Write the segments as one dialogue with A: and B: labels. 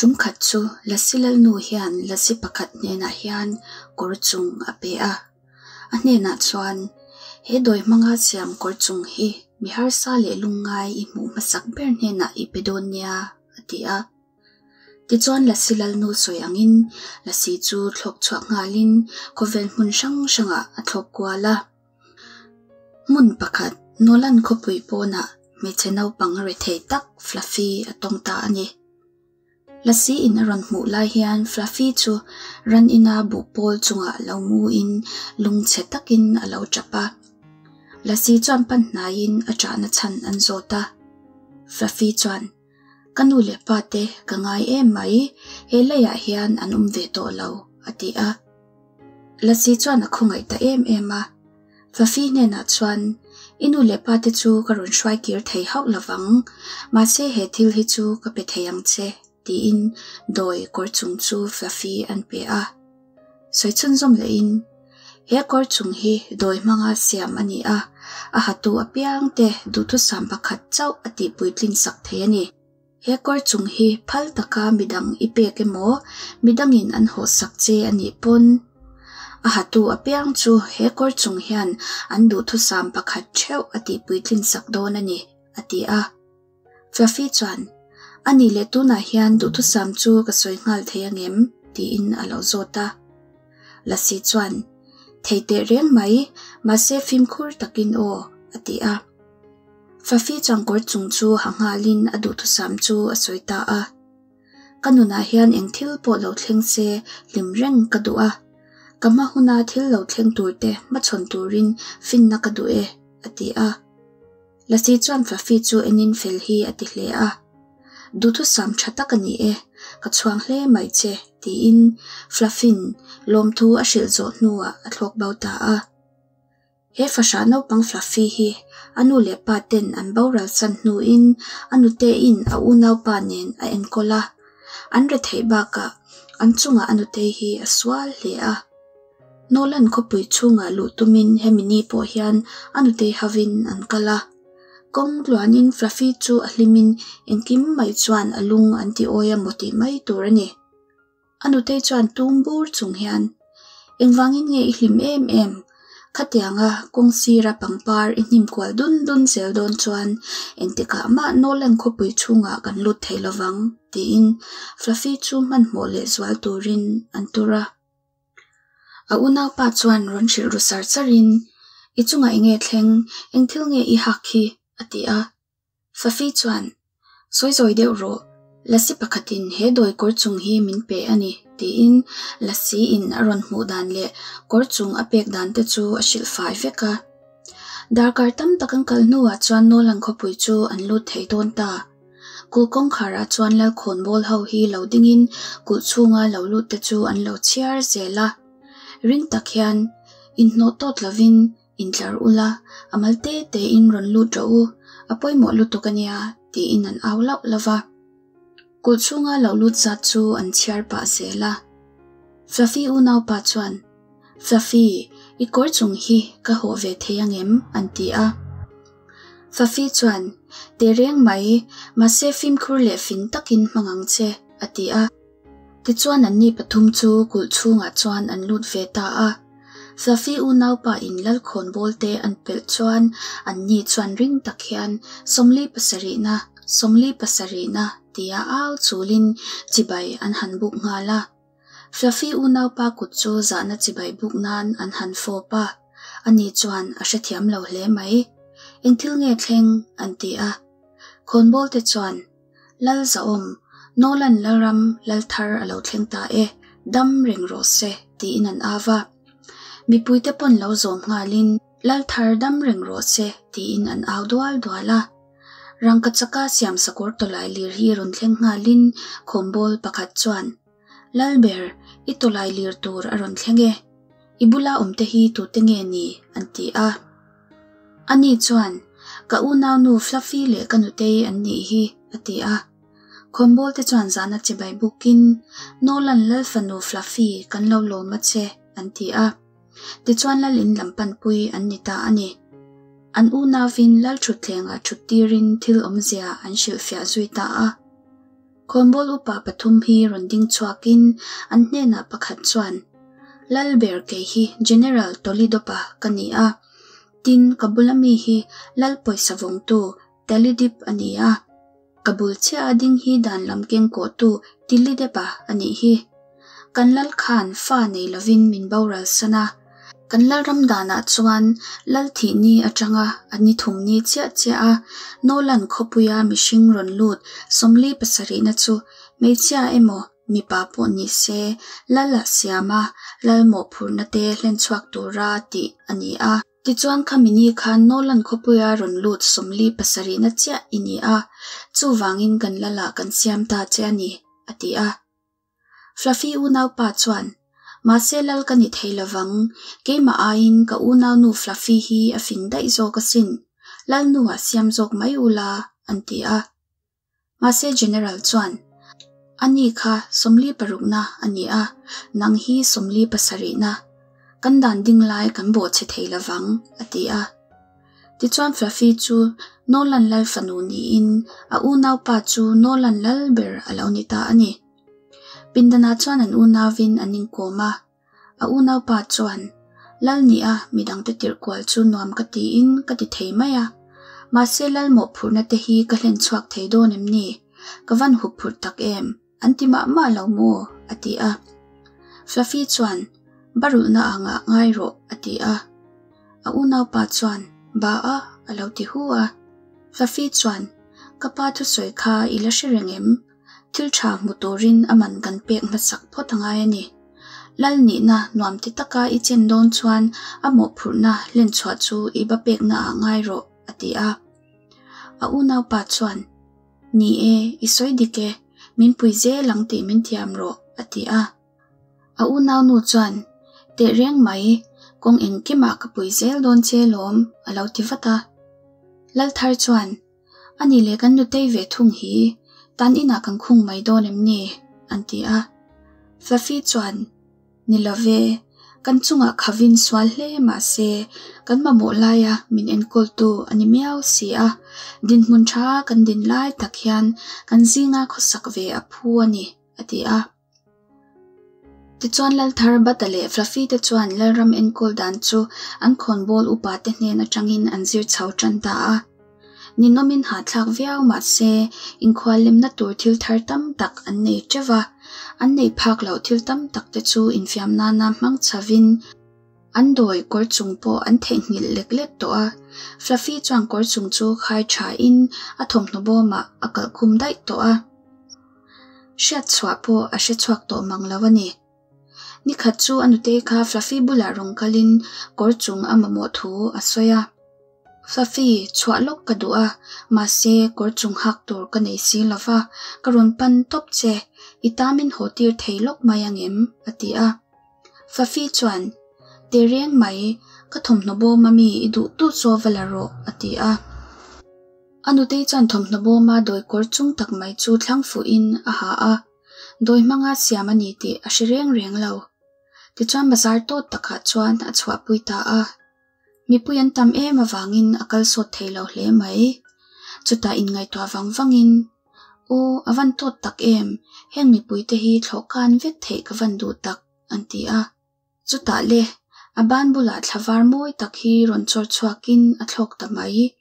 A: Tum khat chu Lasi Lalnu hian Lasi pakhat hnenah hian kawr chung a pe a. A hnenah chuan, He dawi hmanga siam kawr chung hi mi harsa leh lungngai i hmuh hmasak ber hnenah i pe dawn nia, a ti a. Tichuan Lasi Lalnu sawi angin Lasi chu thlawk chhuak nghalin khawvel hmun hrang hrangah a thlawk kual a. Hmun pakhat, Nolan khawpui pawnah hmeichhe naupang rethei tak Fluffy a tawng ta a ni. Lasi in a rawn hmuh lai hian Fluffy chu ran ina buh pawl chungah lo mu in lungchhe takin a lo tap a. Lasi chuan pan hnaiin a ṭahna chhan an zawt a. Fluffy chuan, Ka nu leh pa te ka ngai em mai, he leiah hian an awm ve tawh lo, a ti a. Lasi chuan a khawngaih ta em em a. Fluffy hnenah chuan, I nu leh pa te chu ka rawn hruai kir thei hauh lovang, mahse he thil hi chu ka pe thei ang che, tiin dawi kawr chung chu Fluffy an pe a. Sawi chhunzawm lehin, He kawr chung hi dawi hmanga siam a ni a, a hatu apiang te duhthusam pakhat chauh a tihpuitlin sak thei a ni. He kawr chung hi phal taka midang i pek emaw, midangin an hawhsak che a nih pawn, a hatu apiang chu he kawr chung hian an duhthusam pakhat theuh a tihpuitlin sak dawn a ni, a ti a. Fluffy chuan, A nih leh tunah hian duhthusam chu ka sawi nghal thei angem? tiin a lo zawt a. Lasi chuan, Thei teh reng mai, mahse fimkhur takin aw, a ti a. Fluffy chuan kawr chung chu ha nghalin a duhthusam chu a sawi ta a. Ka nunah hian eng thil pawh lo thleng se hlim reng ka duh a. Ka hma huna thil lo thleng turte hmachhawn turin finna ka duh e, a ti a. Lasi chuan Fluffy chu enin fel hi a ti hle a. Duhthusam tha tak a ni e, ka chhuang hle mai che, tiin Fluffy'n lawmthu a hrilh zawh hnuah a thlawk bo ta a. He fahrah naupang Fluffy hi a nu leh pa ten an boral san hnuin a nutein a unaupa nen a enkawl a. An retheih bakah an chungah a nutei hi a sual hle a. Nolan khawpui chhungah luh tumin hemi ni pawh hian a nutei hovin an kal a. Kawng tluanin Fluffy chu a hlimin engkim mai chuan a lung an ti awi a maw tih mai tur a ni. A nutei chuan tum bur chung hian, Engvangin nge i hlim em em? Khatianga kawng sira pangpar i hnim kual dun dun zel dawn chuan engtikah mah Nolan khawpui chhungah kan lut thei lovang, tiin Fluffy chu hmanhmawh leh zual turin an tur a. A unaupa chuan rawn hrilh ru sar sarin, I chungah enge thleng, eng thil nge i hak hi? a ti a. Fluffy chuan, Sawi zawi deuh rawh, Lasi pakhatin he dawi kawr chung hi min pe a ni, tiin Lasi in a rawn hmuh dan leh kawr chung a pek dan te chu a hrilh fai vek a. Darkar tam tak an kal hnuah chuan Nolan khawpui chu an lut thei dawn ta. Kulh kawngkharah chuan Lalkhawnbawl ho hi lo dingin kulh chhunga lo lut te chu an lo chhiar zel a. Ring tak hian inhnawh tawt lovin intlar ula, a mal te tein rawn lut rawh u, a pawimawh lutuk a nia, tiin an au lauh lauh va. Kulh chhunga lo lut zat chu an chhiar pah zel a. Fluffy unaupa chuan, Fluffy, i kawr chung hi ka hawh ve thei angem? an ti a. Fluffy chuan, Teh reng mai, mahse fimkhur leh fing takin hmang ang che, a ti a. Tichuan anni pathum chu kulh chhungah chuan an lut ve ta a. Fluffy unaupa in Lalkhawnbawl te an pelh chuan anni chuan ring tak hian 77na, 77na tia au chulin chibai an han buk nghal a. Fluffy unaupa kut chu zahna chibai buk nan an han fawp a, ani chuan a hrethiam lo hle mai. Eng thil nge thleng? an ti a. Khawnbawl te chuan Lal Zahawm, Nolan Lalram lal thar a lo thleng ta e, dam reng rawh se, tiin an au va. Mipuite pawn lo zawm nghalin, Lal thar dam reng rawh se, tiin an au dual dual a. Rangka chaka siam sakawr tawlai lir hi rawn thleng nghalin khawmbawl pakhat chuan, Lalber, i tawlai lir tur a rawn thleng e. I bula awmte hi tute nge ni? an ti a. Ani chuan, Ka unaunu Fluffy leh ka nutei an nih hi, a ti a. Khawnbawl te chuan zahna chibai bukin, Nolan Lalfanu Fluffy kan lo lawm a che, an ti a. Tichuan Lal in lam panpui an ni ta a ni. An unauvin Lal thutthlengah thut tirin thil awmzia an hrilhfiah zui ta a. Khawnbawl upa pathum hi rawn ding chhuakin an hnenah pakhat chuan, Lalber kei hi General Tolidopa ka ni a, tin ka bula mi hi Lal pawisa vawngtu Talidip a ni a, ka bul chiah a ding hi dan lam keng kawhtu Tilidepa a nih hi. Kan lal khan fa nei lovin min boral san a. Kan lalram danah chuan lal thih ni atanga a ni thum ni chiah chiah a Nolan khawpuia mihring rawn lut 47na chu hmeichhia emaw mipa pawh ni se lal a siam a, lal mawhphurhna te hlen chhuak tura tih a ni a. Tichuan khami ni khan Nolan khawpuia rawn lut 47na chiah i ni a, chuvangin kan lalah kan siam ta che a ni, a ti a. Fluffy unaupa chuan, Mahse lal ka ni thei lovang, keimah aiin ka unaunu Fluffy hi a fing daih zawk asin, lalnuah siam zawk mai ula, an ti a. Mahse General chuan, Ani kha 46na a ni a, nang hi 47na. Kan dan ding lai kan bawhchhe thei lovang, a ti a. Tichuan Fluffy chu Nolan lal fanu niin a unaupa chu Nolan lal ber a lo ni ta a ni. Pindanah chuan an unauvin an inkawm a, a unaupa chuan, Lal nih a midangte tirh kual chu nuam ka tiin ka ti thei mai a, mahse lal mawhphurhna te hi ka hlen chhuak thei dawn em ni? Ka van huphurh tak em? An ti mah mah lo maw? a ti a. Fluffy chuan, Barulhna angah ngai rawh, a ti a. A unaupa chuan, Ba a, a lo ti hu a. Fluffy chuan, Ka pa thusawi kha i la hre reng em? Thil tha hmu turin a man kan pek hmasak phawt a ngai a ni. Lal nihna nuam ti taka i chen dawn chuan a mawhphurhna hlen chhuah chu i ba pekna ah ngai rawh, a ti a. A unaupa chuan, Ni e, i sawi dik e, min pui zel ang tih min thiam rawh, a ti a. A unaunu chuan, Teh reng mai, kawng engkimah ka pui zel dawn che lawm, a lo ti vat a. Lalthar chuan, A nih leh kan nutei ve thung hi, tan inah kan khung mai dawn em ni? an ti a. Fluffy chuan, Ni lo ve, kan chungah khavin sual hle mah se, kan mamawh laia min enkawltu a ni miau si a, dinhmun tha kan din lai tak hian kan zinga khawsak ve a phu a ni, a ti a. Tichuan Lalthar Bata leh Fluffy te chuan Lalram enkawl dan chu an khawnbawl upa te hnen atangin an zir chho tan ta a. Ninawmin hahthlak viau mah se inkhuallemna tur thil thar tam tak an nei teuh va, an nei phak loh thil tam tak te chu infiam nana hmang chhovin an dawi kawr chung pawh an theihnghilh lek lek tawh a. Fluffy chuan kawr chung chu khai thain a thawmhnaw bawmah a kalhkhum daih tawh a. Hriat chhuah pawh a hre chhuak tawh mang lo a ni. Ni khat chu a nutei kha Fluffy bulah rawn kalin kawr chung a mamawh thu a sawi a. Fluffy, chhuah lawk ka duh a, mahse kawr chung hak tur ka nei si lo va, ka rawn pan tawp che, i ta min haw tir thei lawk mai angem? a ti a. Fluffy chuan, Teh reng mai, ka thawmhnaw bawm ami i duh duh chaw va la rawh, a ti a. A nutei chuan thawmhnaw bawma dawi kawr chung tak mai chu thlang fuhin a ha a, dawi hmanga siam a ni tih a hre reng reng lo. Tichuan bazar tawt takah chuan a chhuahpui ta a. Mipui an tam em avangin a kal sawt thei lo hle mai. Chutah inngaihtuah vang vangin, Aw, a van tawt tak em, heng mipuite hi thlawh kan vek theih ka van duh tak, an ti a. Chutah le, a ban bulah thla var mawi tak hi rawn chawr chhuakin a thlawk ta mai.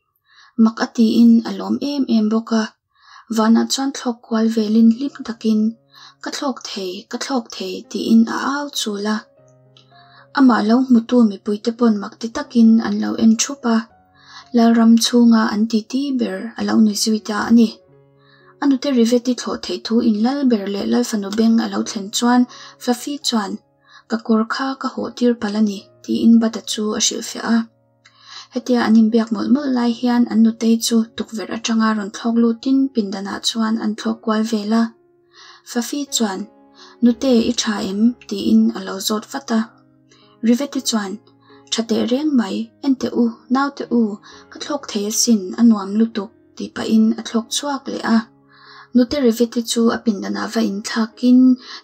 A: Mak a tiin a lawm em em bawk a. Vanah chuan thlawk kual velin hlim takin, Ka thlawk thei, ka thlawk thei, tiin a au chul a. Amah lo hmutu mipuite pawn mak ti takin an lo en thup a. Lalram chhunga an titi ber a lo ni zui ta a ni. A nute Riveti thlawh theih thu in lal ber leh Lalfanu beng a lo thlen chuan Fluffy chuan, Ka kawr kha ka hawh tir palh a ni, tiin Bata chu a hrilhfiah a. Hetia an inbiak mawlh mawlh lai hian an nutei chu tukverh atanga rawn thlawk lutin pindanah chuan an thlawk kual vel a. Fluffy chuan, Nute, i tha em? tiin a lo zawt vat a. Riveti chuan, Tha teh reng mai, en teh u, naute u, ka thlawk thei asin, a nuam lutuk, tih pahin a thlawk chhuak leh a. Nute Riveti chu a pindanah va inthlakin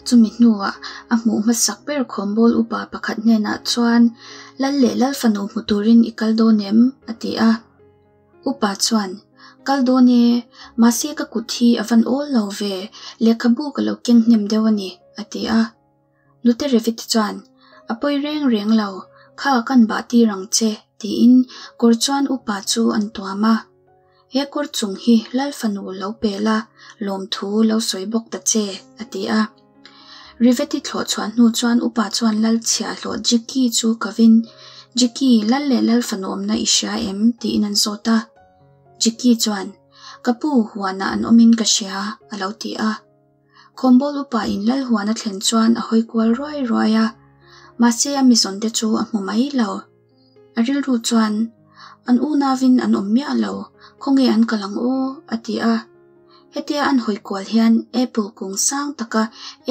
A: chumi hnuah a hmuh hmasak ber khawnbawl upa pakhat hnenah chuan, Lal leh Lal fanu hmu turin i kal dawn em? a ti a. Upa chuan, Kal dawn e, mahse ka kut hi a van awl lo ve, lehkhabu ka lo keng hnem deuh a ni, a ti a. Nute Revit chuan, A pawi reng reng lo, kha kan bah tir ang che, tiin kawr chuan upa chu an tuam a. He kawr chung hi Lal fanu lo pe la, lawmthu lo sawi bawk ta che, a ti a. Riveti thlawh chhuah hnu chuan upa chuan Lal chhiahhlawh Jiki chu kovin, Jiki, Lal leh Lal fanu awmna i hria em? tiin an zawt a. Jiki chuan, Ka pu, huanah an awmin ka hria, a lo ti a. Khawnbawl upa in Lal huan a thlen chuan a hawi kual ruai ruai a, mahse a mizawn te chu a hmu mai lo. A rilru chuan, An unauin an awm miah lo, khawnge an kal ang aw? a ti a. Hetia an hawi kual hian apple kung sang taka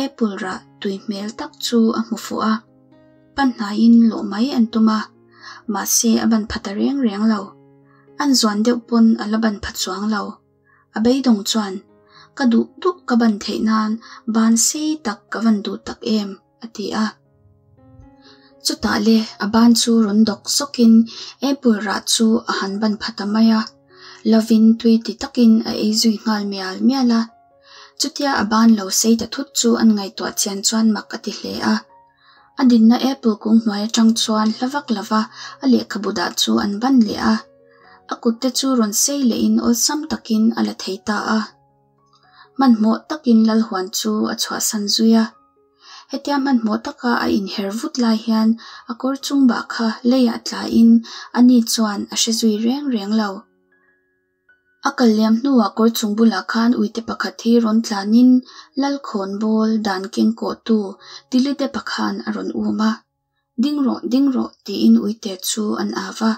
A: apple rah tui hmel tak chu a hmu fuh a. Pan hnaiin lawh mai an tum a, mahse a ban pha ta reng reng lo. An zuan deuh pawn a la ban pha chuang lo. A beidawng chuan, Ka duh duh ka ban theih nan ban sei tak ka van duh tak em, a ti a. Chutah le a ban chu rawn dawk zawkin apple rah chu a han ban pha ta mai a. Lovin tui ti takin a ei zui nghal mial mial a. Chutia a ban lo sei ta thut chu an ngaihtuah chian chuan mak a ti hle a. A dinna apple kung hnuai atang chuan hla vak lova a lehkhabu dah chu an ban leh a. A kut te chu rawn sei lehin awlsam takin a la thei ta a. Hmanhmawh takin Lalhuan chu a chhuahsan zui a. Hetia hmanhmawh taka a inher vut lai hian a kawr chung bah kha leiah tlain ani chuan a hre zui reng reng lo. A kal liam hnuah kawr chung bulah khan uite pakhat hi rawn tlanin Lalkhawnbawl dan keng kawhtu Tilite pakhan a rawn um a. Ding rawh, ding rawh tiin uite chu an au va.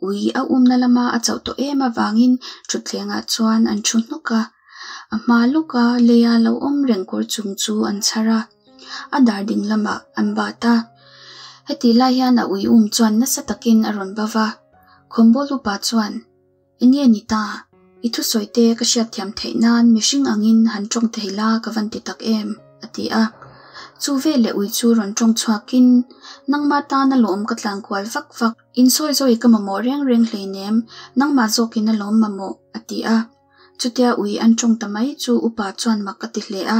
A: Ui a umna lama a chauh tawh em avangin thutthlengah chuan an thu hnawk a. A hma lawka leia lo awm reng kawr chung chu an chhar a, a dar ding lamah an bat a. Hetih lai hian a ui um chuan nasa takin a rawn va va. Khawnbawl upa chuan, Enge ni ta? I thusawi te ka hriatthiam theih nan mihring angin han tawng thei la ka van ti tak em? a ti a. Chu veleh ui chu rawn tawng chhuakin, Nangmah tan a lawm ka tlan kual vak vak, insawi zawi ka mamawh reng reng hleinem, nangmah zawkin a lawm mamawh, a ti a. Chutia ui an tawng ta mai chu upa chuan mak a ti hle a.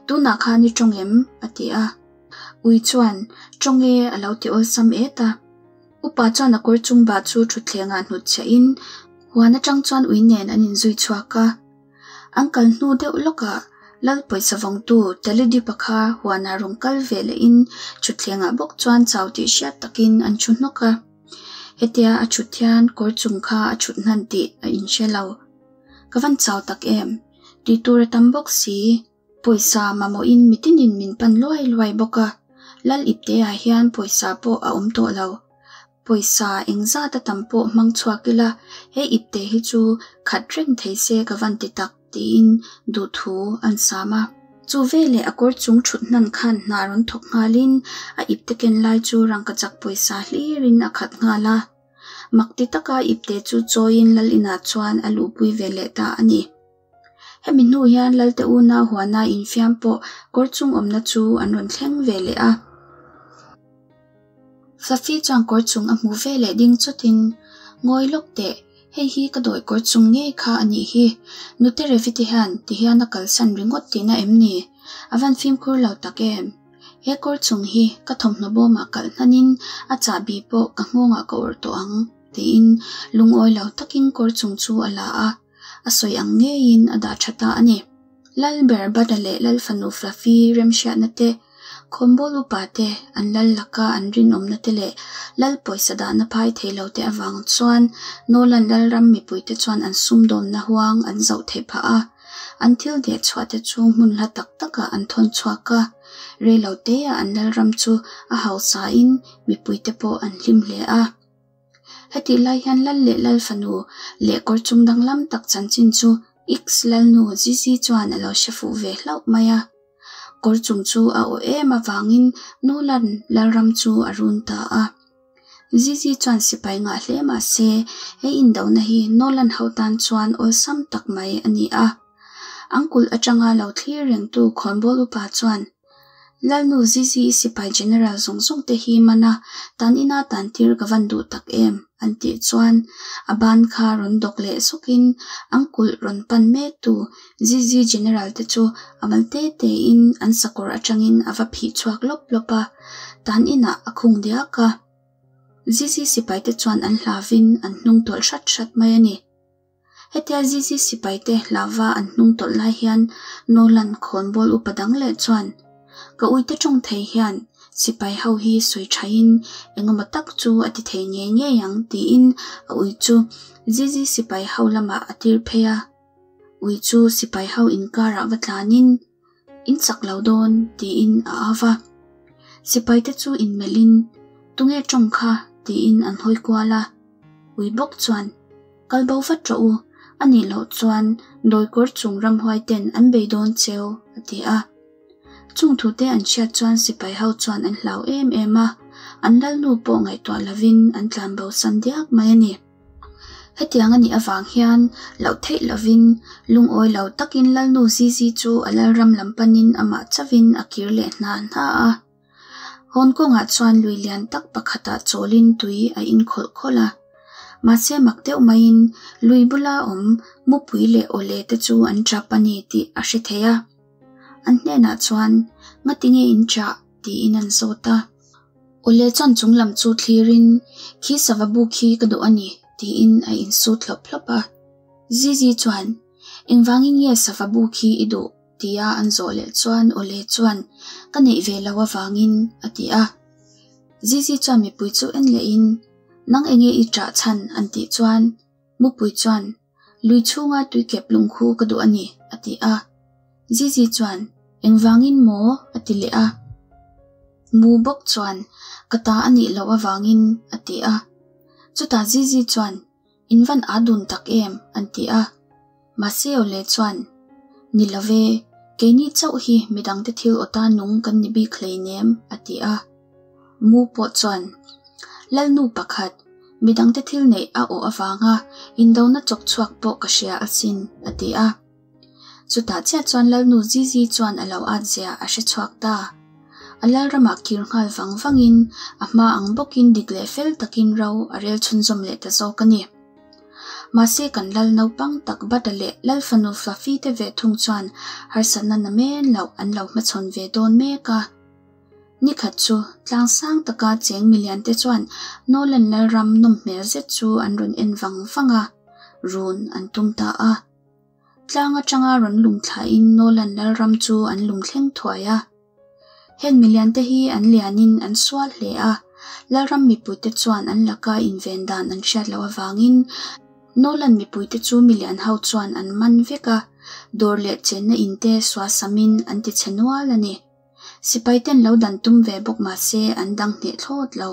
A: Tunah khan i tawng em? a ti a. Ui chuan, Tawng e, a lo ti awlsam et a. Upa chuan a kawr chung bah chu thutthlengah hnutchhiahin huan atang chuan ui nen an inzui chhuak a. An kal hnu deuh lawkah Lal pawisa vawngtu Telidipa kha huanah rawn kal ve lehin thutthlengah bawk chuan chau tih hriat takin an thu hnawk a. Hetia a thut hian kawr chung kha a thut hnan tih a inhre lo. Ka van chau tak em? Tih tur a tam bawk si. Pawisa mamawhin mitinin min pan luai luai bawk a, Lal Iptea hian pawisa pawh a awm tawh lo. Pawisa engzat a tam pawh hmang chhuak ila, he Ipte hi chu khat reng thei se ka van ti tak tiin duhthu an sam a. Chu veleh a kawr chung thut hnan khan hna rawn thawk nghalin a ipte ken lai chu rangkachak pawisa hlirin a khat nghal a. Mak ti taka ipte chu chawiin Lal inah chuan a luhpui ve leh ta a ni. Hemi hnu hian Lalte unau huana infiam pawh kawr chung awmna chu an rawn thleng ve leh a. Fluffy chuan kawr chung a hmuh ve leh ding chawtin, Ngawi lawk teh, hei hi ka dawi kawr chung ngei kha a nih hi. Nute Revi te hian tihian a kalsan ringawt tihna em ni? A van fimkhur lo tak em? He kawr chung hi ka thawmhnaw bawmah kalh hnanin a chahbi pawh ka nghawngah ka awrh tawh ang, tiin lungawi lo takin kawr chung chu a la a. A sawi ang ngeiin a dah tha ta a ni. Lal ber Bada leh Lal fanu Fluffy remhriatna te, Khawnbawl upa te, an lal laka an rinawmna te leh Lal pawisa dahna phai thei lo te avang chuan Nolan Lalram mipuite chuan an sumdawnna huang an zauh theih phah a. An thil dehchhuah te chu hmun hla tak takah an thawn chhuak a. Reilo teah an Lalram chu a hausain mipuite pawh an hlim hle a. Hetih lai hian Lal leh Lal fanu leh kawr chung danglam tak chanchin chu Ix Lalnu Zizi chuan a lo hre fuh ve hlauh mai a. Kawr chung chu a awh em avangin Nolan Lalram chu a run ta a. Zizi chuan sipai ngah hle mah se he indona hi Nolan ho tan chuan awlsam tak mai a ni a. An kulh atanga lo thlir rengtu khawnbawl upa chuan Lalnu Zizi i sipai general zawng zawng te hi mana tan ina tan tir ka van duh tak em? an tih chuan a ban kha rawn dawk leh sawkin an kulh rawn pan mektu Zizi General te chu a mal te tein an sakawr atangin a va phih chhuak lawp lawp a, tan inah a khung diak a. Zizi sipai te chuan an hlavin an hnung tawlh hrat hrat mai a ni. Hetia Zizi sipai te hlava an hnung tawlh lai hian Nolan khawnbawl upa dang leh chuan, Ka uite tawng thei hian sipai ho hi sawi thain engemaw tak chu a ti thei ngei ngei ang tiin a ui chu Zizi sipai ho lamah a tir phei a. Ui chu sipai ho inkarah va tlanin, In chak lo dawn tiin a au va. Sipai te chu inmelhin, Tunge tawng kha? tiin an hawi kual a. Ui bawk chuan, Kal bo vat rawh u, a nih loh chuan dawikawr chung ramhuai ten an bei dawn cheu, a ti a. Chung thute an hriat chuan sipai ho chuan an hlau em em a, an lalnu pawh ngaihtuah lovin an tlan bo san diak mai a ni. Hetiang a nih avang hian loh theih lovin lungawi lo takin lalnu Zizi chu a lalram lam panin amah chauhin a kir leh hna hna a. Hawn kawngah chuan lui lian tak pakhatah chawlin tui a inkhawlh khawlh a. Mahse mak deuh maiin lui bula awm mupui leh awle te chu an tap a ni tih a hre thei a. An hnenah chuan, Ngatinge in ṭah? tiin an zawt a. Awle chuan chung lam chu thlirin, Khi sava bu khi ka duh a ni, tiin a insut hlawp hlawp a. Zizi chuan, Engvangin nge sava bu khi i duh? tia an zawh leh chuan Awle chuan, Ka neih ve lo avangin, a ti a. Zizi chuan mipui chu en lehin, Nang enge i ṭah chhan? an tih chuan Mupui chuan, Lui chhunga tuikep lungkhu ka duh a ni, a ti a. Zizi chuan, Engvangin maw? a ti leh a. Mu bawk chuan, Ka ta a nih loh avangin, a ti a. Chutah Zizi chuan, In van aa dun tak em? an ti a. Mahse Awle chuan, Ni lo ve, keini chauh hi midangte thil awta nung kan ni bik hleinem, a ti a. Mu pawh chuan, Lalnu pakhat, midangte thil neih a awh avanga indona chawk chhuak pawh ka hria asin, a ti a. Chutah chiah chuan Lalnu Zizi chuan a lo at zia a hre chhuak ta. A lalramah kir nghal vang vangin a hma ang bawkin dik leh fel takin ro a rel chhunzawm leh ta zawk a ni. Mahse kan lal naupang tak Bata leh Lal fanu Fluffy te ve thung chuan harsatna na men loh an lo hmachhawn ve dawn mek a. Ni khat chu tlang sang taka cheng milian te chuan Nolan Lalram nawm hmel zet chu an rawn en vang vang a, run an tum ta a. Tlang atanga rawn lum thlain Nolan Lalram chu an lum thleng thuai a. Heng milian te hi an lianin an sual hle a, Lalram mipuite chuan an laka inven dan an hriat loh avangin Nolan mipuite chu milian ho chuan an man vek a, dawr leh chenna in te suasamin an ti chhe nual a ni. Sipai ten lo dan tum ve bawk mahse an dang hneh thlawt lo.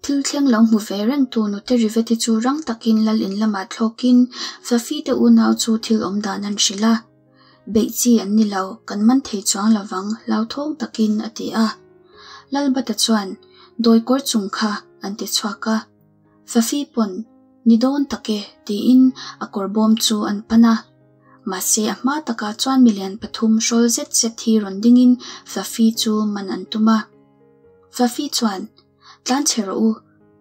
A: Thil thleng lo hmu ve reng tu nute Riveti chu rang takin lal in lamah thlawkin Fluffy te unau chu thil awm dan an hrilh a. Beih chi an ni lo, kan man thei chuang lovang hlauthawng takin a ti a. Lalbata chuan, Dawi kawr chung kha an ti chhuak a. Fluffy pawn, Ni dawn tak e tiin a kawr bawm chu an pan a. Mahse a hma takah chuan milian pathum hrawl zet zet hi rawn dingin Fluffy chu man an tum a. Fluffy chuan, Tlan chhe rawh u,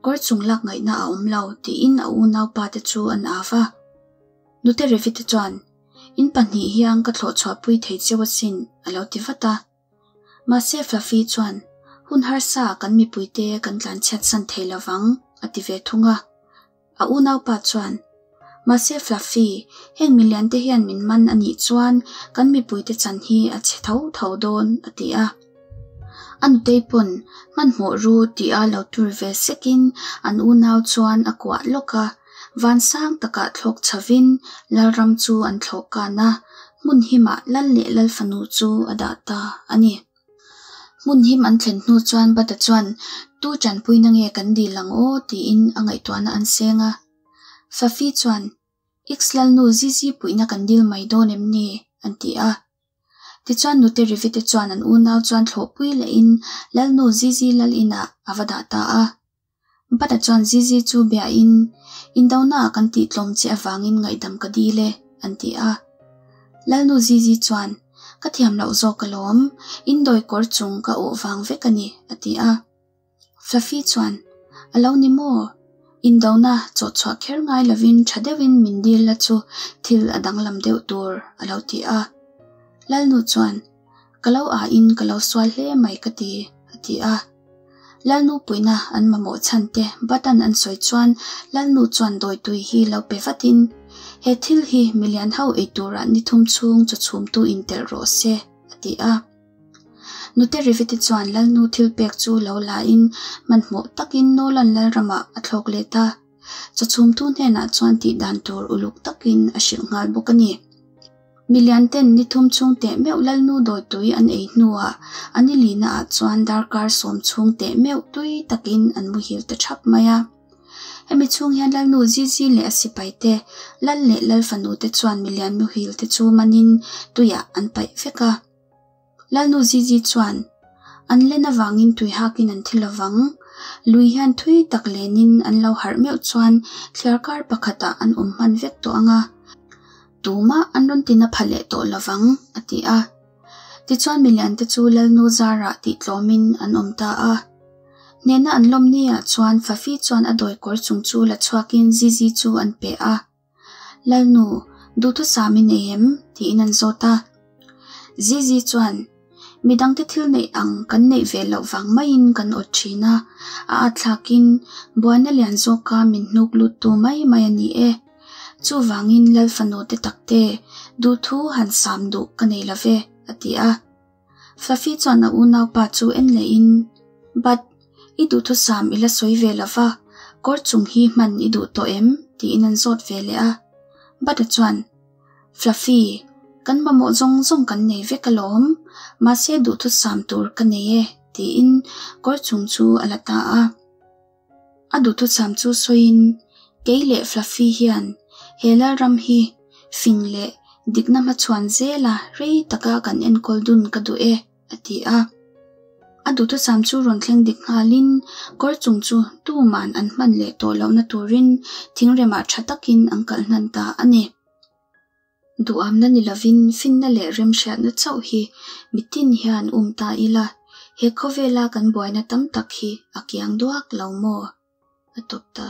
A: kawr chung lak ngaihna a awm lo, tiin a unaupa te chu an av a. Nute Revite chuan, In pahnih hian ka thlawh chhuahpui thei cheu asin, a lo ti vat a. Mahse Fluffy chuan, Hun harsa kan mipuite kan tlan chhiat san thei lovang, a ti ve thung a. A unaupa chuan, Mahse Fluffy, heng milian te hian min man a nih chuan kan mipuite chan hi a chhe tho tho dawn, a ti a. A nutei pawn hmanhmawh ru tia lo tur ve sekin an unau chuan a kuah lawk a, vansang takah thlawk chhovin Lalram chu an thlawh kan a, hmun himah Lal leh Lalfanu chu a dah ta a ni. Hmun him an thlen hnu chuan Bata chuan, Tu tanpuina nge kan dil ang aw? tiin a ngaihtuahna an seng a. Fafi chuan, X Lalnu Zizi puihna kan dil mai dawn em ni? an ti a. Tichuan Nute Rivite chuan an unau chuan thlawhpui lehin Lalnu Zizi lal inah a va dah ta a. Bata chuan Zizi chu biain, Indonaah kan tihtlawm che avangin ngaihdam ka dil e, an ti a. Lalnu Zizi chuan, Ka thiam loh zawk alawm, indawi kawr chung ka awh vang vek a ni, a ti a. Fluffy chuan, A lo ni maw? Indona chawhchhuah kher ngai lovin tha deuhin min dil la chu thil a danglam deuh tur, a lo ti a. Lalnu chuan, Ka lo ah in ka lo sual hle mai ka ti, a ti a. Lalnu puihna an mamawh chhan te Button an sawi chuan Lalnu chuan dawitui hi lo pe vatin, He thil hi milian ho ei turah ni thum chhung chaw chhumtu in telh rawh se, a ti a. Nute Riveti chuan Lalnu thil pek chu lo la in hmanhmawh takin Nolan Lalramah a thlawk let a. Chaw chhumtu hnenah chuan tih dan tur uluk takin a hrilh nghal bawk a ni. Milian ten ni thum chhung teh meuh Lalnu dawitui an ei hnuah a ni lina ah chuan darkar sawm chhung teh meuh tui takin an muhil ta thap mai a. Hemi chhung hian Lalnu Zizi leh a sipai te, Lal leh Lal fanu te chuan milian muhil te chu manin tuiah an paih vek a. Lalnu Zizi chuan, An len avangin tui hakin an thi lovang. Lui hian thui tak lenin an lo harh meuh chuan thliarkar pakhatah an awm hman vek tawh ang a. Tumah an rawn tina pha leh tawh lovang, a ti a. Tichuan miliante chu Lalnu zarah tih tlawmin an awm ta a. Hnehna an lawm niah chuan Fafi chuan a dawi kawr chung chu la chhuakin Zizi chu an pe a. Lalnu, duhthusam i nei em? tiin an zawt a. Zizi chuan, Midangte thil neih ang kan neih ve loh vang maiin kan awt thin a, a atthlakin buaina lian zawka min hnuk luttu mai mai a ni e. Chuvangin Lal fanu te takte, duhthu han sam duh ka nei lo ve, a ti a. Fluffy chuan a unaupa chu en lehin, But, i duhthusam i la sawi ve lo va, kawr chung hi hman i duh tawh em? tiin an zawt ve leh a. But-a chuan, Fluffy, kan mamawh zawng zawng kan nei vek alawm, mahse duhthusam tur ka nei e, tiin kawr chung chu a la ta a. A duhthusam chu sawiin, Kei leh Fluffy hian he Lalram hi fing leh dikna hmachhuan zela rei taka kan enkawl dun ka duh e, a ti a. A duhthusam chu rawn thleng dik nghalin kawr chung chu tuman an hman leh tawh lohna turin thingremah tha takin an kalh hnan ta a ni. Duhamna ni lovin finna leh remhriatna chauh hi mitin hian um ta ila, he khawvela kan buaina tam tak hi a kiang duak lo maw? A tawp ta.